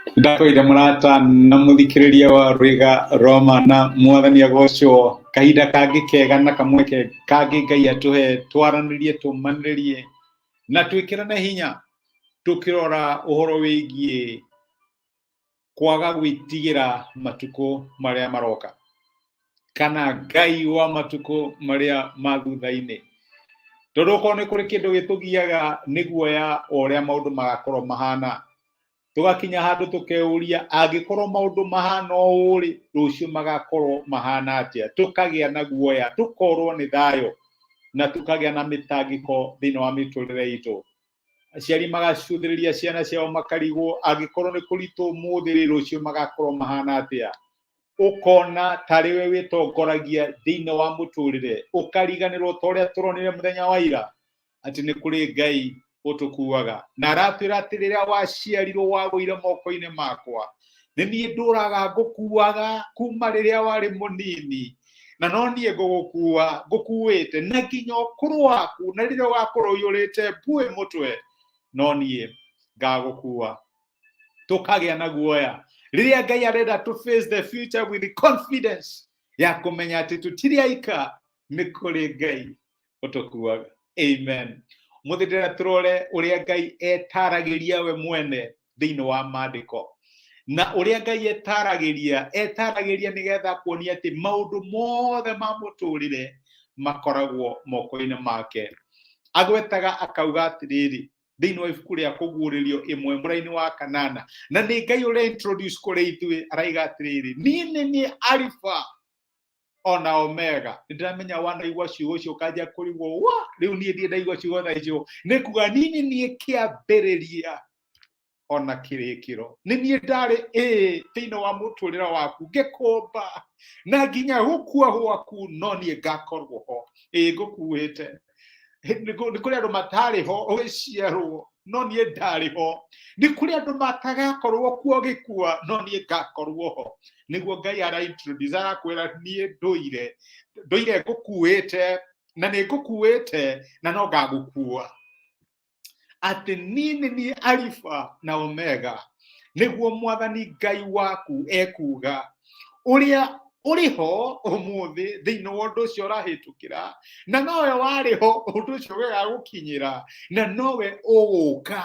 Ndakwĩire mũrata na mũthikĩrĩria wa Rwĩga Roma na mwathani agocwo. Kahinda kangĩ kega na kamweke kangĩ Ngai atũhe twaranĩrie, tũmanĩrĩrie na twĩkĩrane hinya tũkĩrora ũhoro wĩgiĩ kwaga gwĩtigĩra matukũ marĩa maroka kana Ngai wa matukũ marĩa ma thutha-inĩ. Tondũ okorwo nĩ kũrĩ kĩndũ gĩtũgiaga nĩ guoya wa ũrĩa maũndũ magakorwo mahana. Tũgakinya handũ tũkeuria angĩkorwo maũndũ mahana ũũ rĩ, rũciũ magakorwo mahana atĩa? Tũkagĩa na guoya, tũkorwo nĩ thayũ na tũkagĩa na mĩtangĩko thĩinĩ wa mĩtũrĩre itũ. Aciari magacũthĩrĩria ciana ciao makarigwo angĩkorwo nĩ kũritũ ũmũthĩ rĩ, rũciũ magakorwo mahana atĩa? Ũkona tarĩ we wĩtongoragia thĩinĩ wa mũtũrĩre, ũkariganĩrwo ta ũrĩa tũronire mũthenya wa ira atĩ nĩ kũrĩ Ngai ũtũkuaga. Na aratwĩra atĩ rĩrĩa waciarirwo wagũire moko-inĩ makwa, nĩ niĩ ndũraga ngũkuaga kuma rĩrĩa warĩ mũnini, na no niĩ ngũgũkua ngũkuĩte na nginya ũkũrũ waku, na rĩrĩa ũgakorwo ũiyũrĩte mbuĩ mũtwe, no niĩ ngagũkua. Tũkagĩa na guoya rĩrĩa Ngai arenda to face the future with confidence ya kũmenya atĩ tũtirĩ aika, nĩ kũrĩ Ngai ũtũkuaga. Amen. Mũthĩ ndĩrenda tũrore ũrĩa Ngai etaragĩria we mwene thĩinĩ wa maandĩko, na ũrĩa Ngai etaragĩria, etaragĩria nĩgetha kuonia atĩ maũndũ mothe ma mũtũrĩre makoragwo moko-inĩ make. Agwetaga akauga atĩrĩrĩ thĩinĩ wa ibuku rĩa Kũguũrĩrio 1 mũraini wa 8, na nĩ Ngai ũrĩa introduce kũrĩ ithuĩ, araiga atĩrĩrĩ, niĩ nĩ niĩ Alifa ona Omega. Nĩ ndĩramenya wanaigua ciugo icio ũkanjia kũrigwo wa rĩu niĩ ndirĩ ndaigua ciugo ta icio. Nĩ kuga niĩ nĩ niĩ kĩambĩrĩria ona kĩrĩkĩro, nĩ niĩ ndarĩ ĩĩ thĩinĩ wa mũtũrĩre waku ngĩkũmba, na nginya gũkua gwaku no niĩ ngakorwo ho. Ĩĩ ngũkuĩte. Nĩ kũrĩ andũ matarĩ ho ũgĩciarwo, no niĩ ndarĩ ho. Nĩ kũrĩ andũ matagakorwo kuo ũgĩkua, no niĩ ngakorwo ho. Nĩguo Ngai ara introduce, arakwĩra niĩ ndũire, ndũire ngũkuĩte, na nĩ ngũkuĩte na no ngagũkua. Atĩ niĩ nĩ niĩ Alifa na Omega, nĩguo mwathani Ngai waku ekuga, ũrĩa ũrĩ ho ũmũthĩ thĩinĩ wa ũndũ ũcio ũrahĩtũkĩra, na nowe warĩ ho ũndũ ũcio ũgagũkinyĩra, na nowe ũgũka,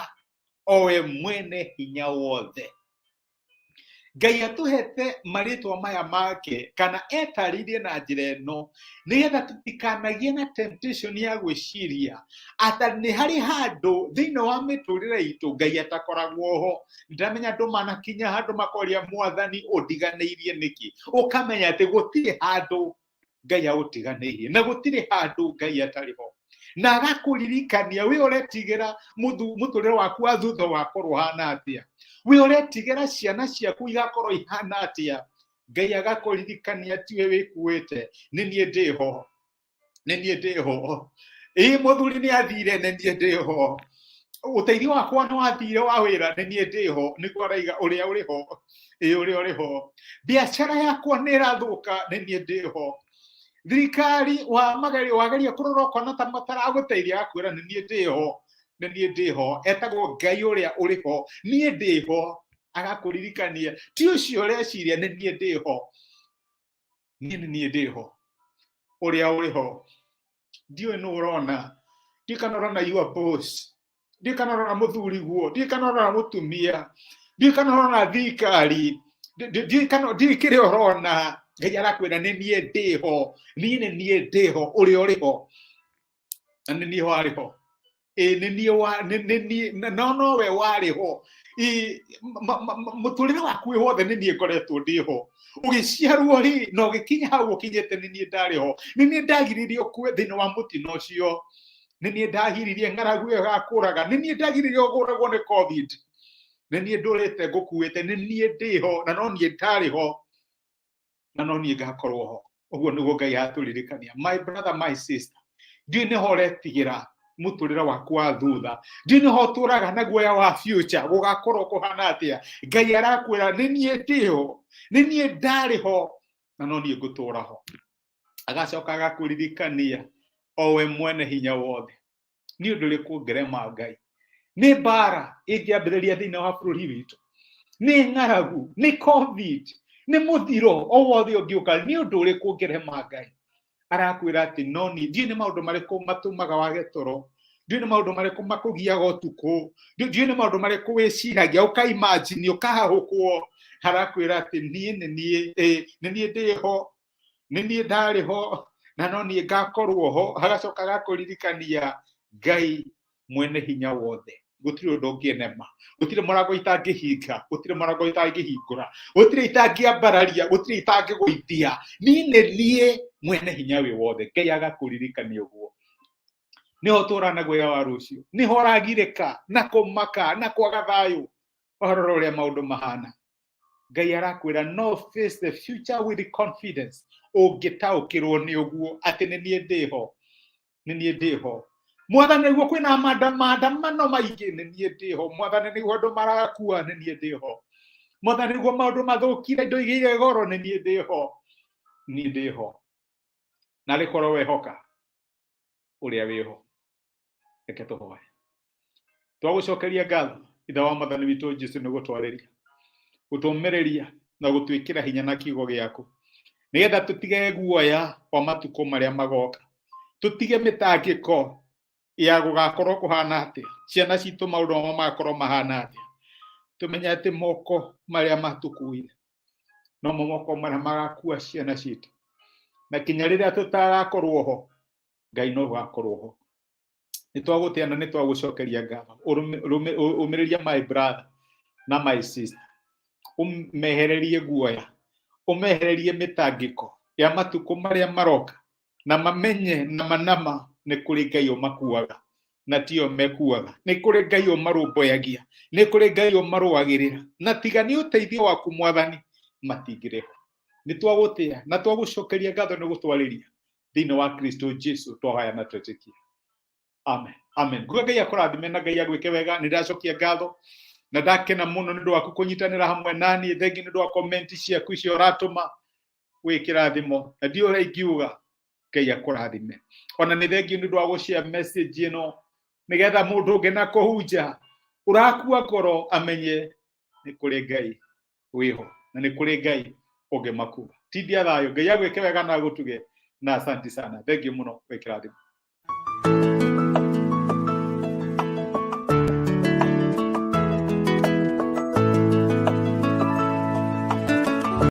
o we mwene hinya wothe. Ngai atũhete marĩtwa maya make kana etarĩirie na njĩra ĩno nĩgetha tũtikanagie na temptation ya gwĩciria ata nĩ harĩ handũ thĩinĩ wa mĩtũrĩre itũ Ngai atakoragwo ho. Ndamenya andũ manakinya handũ makoria mwathani ũndiganĩirie nĩkĩ, ũkamenya atĩ gũtirĩ handũ Ngai agũtiganĩirie na gũtirĩ handũ Ngai atarĩ ho, na agakũririkania we ũretigĩra mũtũrĩre waku wa thutha ũgakorwo ũhana atĩa, we ũretigĩra ciana ciaku igakorwo ihana atĩa. Ngai agakũririkania tiwe wĩkuĩte, nĩ niĩ ndĩ ho, nĩ niĩ ndĩ ho. Ĩĩ mũthuri nĩ athire, nĩ niĩ ndĩ ho. Ũteithio wakwa nĩ wathire wa wĩra, nĩ niĩ ndĩ ho. Nĩguo araiga ũrĩa ũrĩ ho, ĩĩ ũrĩa ũrĩ ho. Biacara yakwa nĩ ĩrathũka, nĩ niĩ ndĩ ho. Thirikari wa magerio wageria kũrora ũkona ta mataragũteithia, agakwĩra nĩ niĩ ndĩ ho, nĩ niĩ ndĩ ho. Etagwo Ngai ũrĩa ũrĩ ho, niĩ ndĩ ho. Agakũririkania ti ũcio ũreciria, nĩ niĩ ndĩ ho, niĩ nĩ niĩ ndĩ ho, ũrĩa ũrĩ ho. Ndiũĩ nũ ũrona, ndiũĩ kana ũrona your boss, ndiũĩ kana ũrona mũthuri guo, ndiũĩ kana ũrona mũtumia, ndiũĩ kana ũrona thirikari, ndiũĩ kana, ndiũĩ kĩrĩa ũrona. Ngai arakwĩra nĩ niĩ ndĩ ho, niĩ nĩ niĩ ndĩ ho, ũrĩa ũrĩ ho, na nĩ niĩ warĩ ho. Ĩĩ nĩ niĩ wa, nĩ niĩ, no nowe warĩ ho. Ĩĩ mũtũrĩre waku wĩ wothe nĩ niĩ ngoretwo ndĩ ho. Ũgĩciarwo rĩ, na ũgĩkinya hau ũkinyĩte, nĩ niĩ ndarĩ ho. Nĩ niĩ ndagiririe ũkue thĩinĩ wa mũtino ũcio. Nĩ niĩ ndagiririe ng'aragu ĩyo ĩgakũraga. Nĩ niĩ ndagiririe ũgũragwo nĩ COVID. Nĩ niĩ ndũrĩte ngũkuĩte, nĩ niĩ ndĩ ho, na no niĩ ndarĩ ho, na no niĩ ngakorwo ho. Ũguo nĩguo Ngai atũririkania. My brother, my sister, ndiũĩ nĩho ũretigĩra mũtũrĩre waku wa thutha, ndiũĩ nĩho ũtũraga na guoya wa future gũgakorwo kũhana atĩa. Ngai arakwĩra nĩ niĩ ndĩ ho, nĩ niĩ ndarĩ ho, na no niĩ ngũtũra ho. Agacoka agakũririkania o we mwene hinya wothe. Nĩ ũndũ ũrĩkũ ũngĩrema Ngai? Nĩ mbara ĩngĩambĩrĩria thĩinĩ wa bũrũri witũ? Nĩ ng'aragu, nĩ COVID, nĩ mũthiro o wothe ũngĩũka, nĩ ũndũ ũrĩkũ ũngĩrema Ngai? Arakwĩra atĩ no niĩ. Ndiũĩ nĩ maũndũ marĩkũ matũmaga wage toro, ndiũĩ nĩ maũndũ marĩkũ makũgiaga ũtukũ, ndiũĩ nĩ maũndũ marĩkũ wĩciragia ũkaimajini ũkahahũkwo. Arakwĩra atĩ niĩ nĩ niĩ, nĩ niĩ ndĩ ho, nĩ niĩ ndarĩ ho na no niĩ ngakorwo ho. Agacoka agakũririkania Ngai mwene hinya wothe, gũtirĩ ũndũ ũngĩnema, gũtirĩ mũrango itangĩhinga, gũtirĩ mũrango itangĩhingũra, gũtirĩ itangĩambararia, gũtirĩ itangĩgũithia. Niĩ nĩ niĩ mwene hinya wĩ wothe. Ngai agakũririkania ũguo. Nĩho tũra na guoya wa rũciũ, nĩho ũragirĩka na kũmaka na kwaga thayũ, warora ũrĩa maũndũ mahana. Ngai arakwĩra no face the future with confidence, ũngĩtaũkĩrwo nĩ ũguo atĩ nĩ niĩ ndĩho, nĩ niĩ ndĩho. Mwathani, nĩguo kwĩna maandamano maingĩ, nĩ niĩ ndĩho. Mwathani, nĩguo andũ marakua, nĩ niĩ ndĩho. Mwathani, nĩguo maũndũ mathũkire, indo igĩire goro, nĩ niĩ ndĩho, niĩ ndĩho. Narĩ korwo wehoka ũrĩa wĩho. Reke tũhoe. Twagũcokeria ngatho, Ithe wa Mwathani witũ Jesu, nĩ gũtwarĩria, gũtũmĩrĩria na gũtwĩkĩra hinya na kiugo gĩaku, nĩgetha tũtige guoya wa matukũ marĩa magoka, tũtige mĩtangĩko ya gũgakorwo kũhana atĩa, ciana citũ maũndũ mamo magakorwo mahana atĩa. Tũmenye atĩ moko marĩa matũkuire nomo moko marĩa magakua ciana citũ, na kinya rĩrĩa tũtagakorwo ho, Ngai no ũgakorwo ho. Nĩ twagũtĩa na nĩ twagũcokeria ngatho. Ũmĩrĩria my brother na my sister, ũmehererie guoya, ũmehererie mĩtangĩko ya matukũ marĩa maroka, na mamenye na manama nĩ kũrĩ Ngai ũmakuaga na tio mekuaga, nĩ kũrĩ Ngai ũmarũmbũyagia, nĩ kũrĩ Ngai ũmarũagĩrĩra, na tiga nĩ ũteithio waku Mwathani matingĩrĩ ho. Nĩ twagũtĩa na twagũcokeria ngatho nĩ gũtwarĩria thĩinĩ wa Kristo Jesu twahoya na twetĩkia, amen, amen. Nguga Ngai akũrathime na Ngai agwĩke wega. Nĩ ndacokia ngatho na ndakena mũno nĩ ũndũ waku kũnyitanĩra hamwe naniĩ. Thengi nĩ ũndũ wa comment ciaku icio ũratũma, wĩ kĩrathimo na ndiũ ũrĩa ingiuga. Ngai akũrathime. Ona nĩ thengi nĩ ũndũ wa gũshare message ĩno, nĩgetha mũndũ ũngĩ na kũhunja ũrakua ngoro amenye nĩ kũrĩ Ngai wĩho na nĩ kũrĩ Ngai ũngĩmakua. Tindia thayũ. Ngai agwĩke wega na agũtuge, na asanti sana, thengiũ mũno, wĩ kĩrathimo.